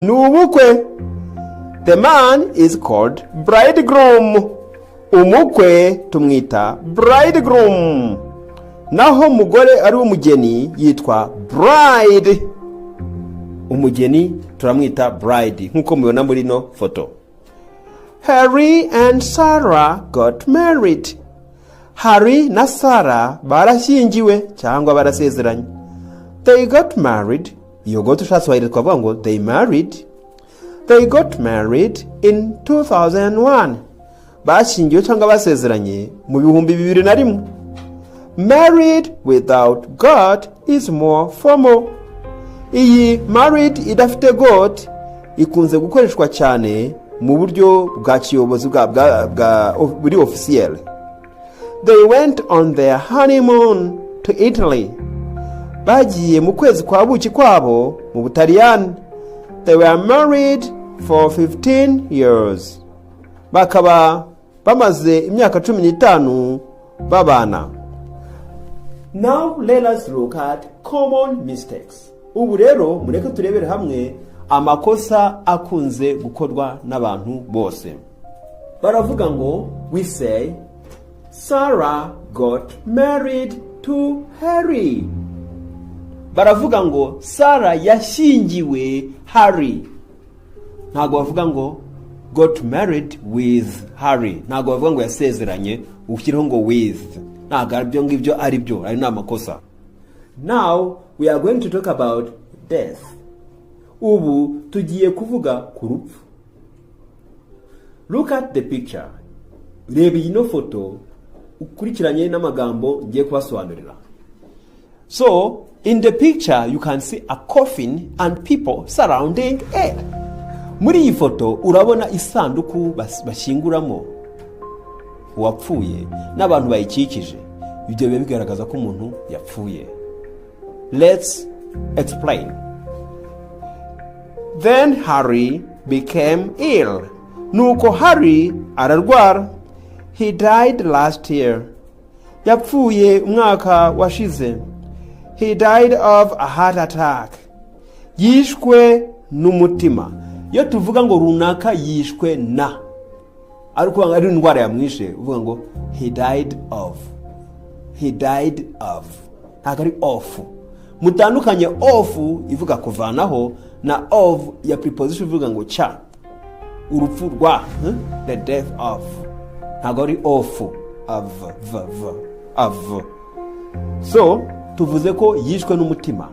Ni ubukwe. The man is called bridegroom. Umukwe tumwita bridegroom, naho umugore ari umugeni yitwa bride. Umugeni turamwita bride, nk'uko mubibona muri ino foto. Harry and Sarah got married. Harry na Sarah barashyingiwe cyangwa barasezeranye. They got married. Iyo got ushatse wayireka, twavuga ngo they married. They got married in 2001. Bashyingiwe cyangwa basezeranye mu 2001. Married without got is more formal. Iyi married idafite got ikunze gukoreshwa cyane mu buryo bwa kiyobozi, bwa buri official. They went on their honeymoon to Italy. Bagiye mu kwezi kwa buki kwabo mu Butaliyani. They were married for 15 years. Bakaba bamaze imyaka 15 babana. Now let us look at common mistakes. Ubu rero mureke turebere hamwe amakosa akunze gukorwa n'abantu bose. Baravuga ngo we say "Sarah got married to Harry." Baravuga ngo Sarah yashyingiwe Harry. Ntabwo bavuga ngo got married with Harry. Ntabwo bavuga ngo yasezeranye ushyireho ngo with. Ntabwo aribyo ngibyo, ari byo, ari ni amakosa. Now we are going to talk about death. Ubu tugiye kuvuga ku rupfu. Look at the picture. Reba iyi no foto ukurikiranye n'amagambo ngiye kubasobanurira. So in the picture you can see a coffin and people surrounding it. Muri iyi foto urabona isanduku bashyinguramo uwapfuye n'abantu bayikikije. Ibyo biba bigaragaza ko umuntu yapfuye. Let's explain. Then Harry became ill. Nuko Harry ararwara. He died last year. Yapfuye umwaka washize. He died of a heart attack. Yishwe n'umutima. Iyo tuvuga ngo runaka yishwe na, ariko ari indwara yamwishe, uvuga ngo he died of. He died of, ntabwo ari off. Mutandukanye off ivuga kuvanaho na of ya preposition ivuga ngo cya, urupfu rwa, The death of, ntabwo ari off, of, v, v, of. So tuvuze ko yishwe n'umutima.